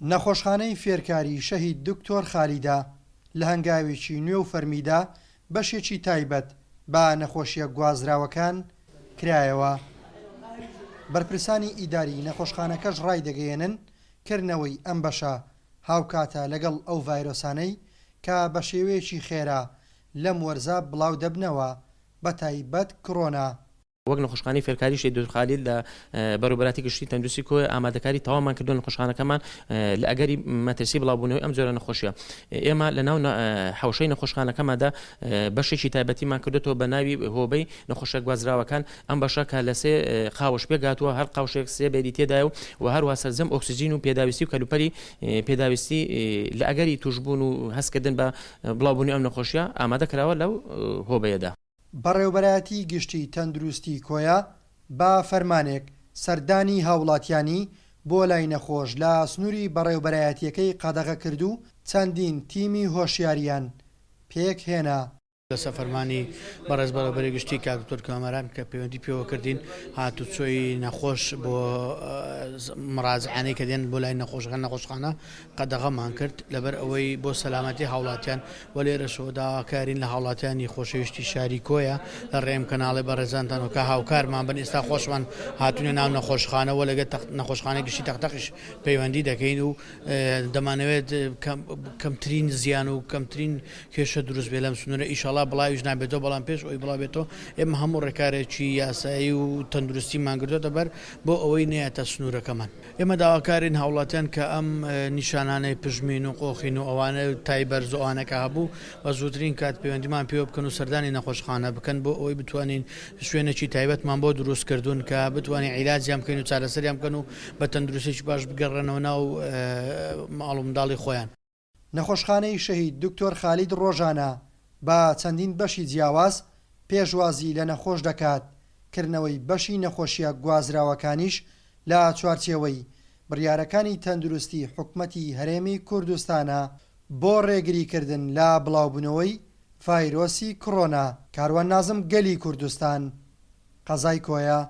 نەخۆشخانەی فێرکاری شەهید دکتۆر خالیدە لە هەنگاوێکی نوێ و فەرمیدا بەشێکی تایبەت بە نەخۆشییە گوازراوەکان کرایەوە. بەرپرسانی ئیداری نەخۆشخانەکەش ڕایدەگەیەنن، کردنەوەی ئەم بەشە هاوکاتە لەگەڵ ئەو ڤایرۆسانەی کە بەشێوەیەکی خێرا لەم وەرزە بڵاودەبنەوە بەتایبەت کڕۆنا. وەک نەخۆشخانەی فێرکاری شەهید دکتۆر خالید لە بەڕێوەبەرایەتی گشتی تەندروستی کۆیە ئامادەکاری تەواومان کردووە نەخۆشخانەکەمان لە ئەگەری مەترسی بڵاوبوونەوەی ئەم جۆرە نەخۆشیە ئێمە لە ناو حەوشەی نەخۆشخانەکەماندا بەشێکی تایبەتیمان کردوێتەوە بە ناوی هۆبەی نەخۆشە گوازراوەکان ئەم بەشە کە لە سێ قاوش پێکهاتووە هەر قاوشێک سێ bed ی تێدایە و و هەروە سەرجەم ئۆکسجین و پێداویستی و کەلوپەلی پێداویستی لە ئەگەری توشبوون و هەستکردن بە بڵاوبوونی ئەم نەخۆشیە ئامادە کراوە لەو هۆبەیەدا. بەڕێوبەرایەتی گشتی تەندروستی کۆیە بە فەرمانێک سەردانی هاوڵاتیانی بۆ لای نەخۆش لە سنوری بەڕێوبەرایەتیەکەی قەدەغە کرد و چەندین تیمی هۆشیاریان پێکهێنا. لەسەر فەرمانی بەڕێز بەڕێوەبەری گشتی کاک دکتۆر کامەران کە پەیوەندی پێوە کردین هاتوچۆی نەخۆش بۆ مراجعانەی کە دێن بۆ لای نەخۆشەکان نەخۆشخانە قەدەغەمان کرد لەبەر ئەوەی بۆ سەلامەتی هاوڵاتیان و لێرەشەوە داواکارین لە هاوڵاتیانی خۆشەویستی شاری کۆیە لە ڕێم کەناڵی بەڕێزانتان و کە هاوکارمان بن ئێستا خۆشمان هاتوونە ناو نەخۆشخانە و لەگەڵ نەخۆشخانەی گشتی تەقتەقیش پەیوەندی دەکەین و دەمانەوێت کەمترین زیان و کەمترین کێشە دروست بێت لەم سنوورە ئیشەڵا بڵاویش نابێتەوە بەڵام پێش ئەوی بڵاو بێتەوە ئێمە هەموو ڕێکارێکی یاسایی و تەندروستیمان گرتۆتە بەر بۆ ئەوەی نەیەتە سنوورەکەمان. ئێمە داواکارین هاوڵاتیان کە ئەم نیشانانەی پژمین و قۆخین و ئەوانە تای بەرز و ئەوانە کە هەبوو بە زووترین کات پەیوەندیمان پێوە بکەن و سەردانی نەخۆشخانە بکەن بۆ ئەوەی بتوانین شوێنێکی تایبەتمان بۆ دروست کردوون کە بتوانین عیلاجیان بکەین و چارەسەریان بکەن و بە تەندروستیی باش بگەڕێنەوە ناو ماڵ و منداڵی خۆیان. نەخۆشخانەی شەهید دکتۆر خالید ڕۆژانە بە چەندین بەشی جیاواز پێشوازی لە نەخۆش دەکات، کردنەوەی بەشی نەخۆشیە گوازراوەکانیش لە چوارچێوەی بڕیارەکانی تەندروستی حکومەتی هەرێمی کوردستانە بۆ ڕێگریکردن لە بڵاوبونەوەی ڤایرۆسی کڕۆنا. کاروان نازم گەلی کوردستان، قەزای کۆیە.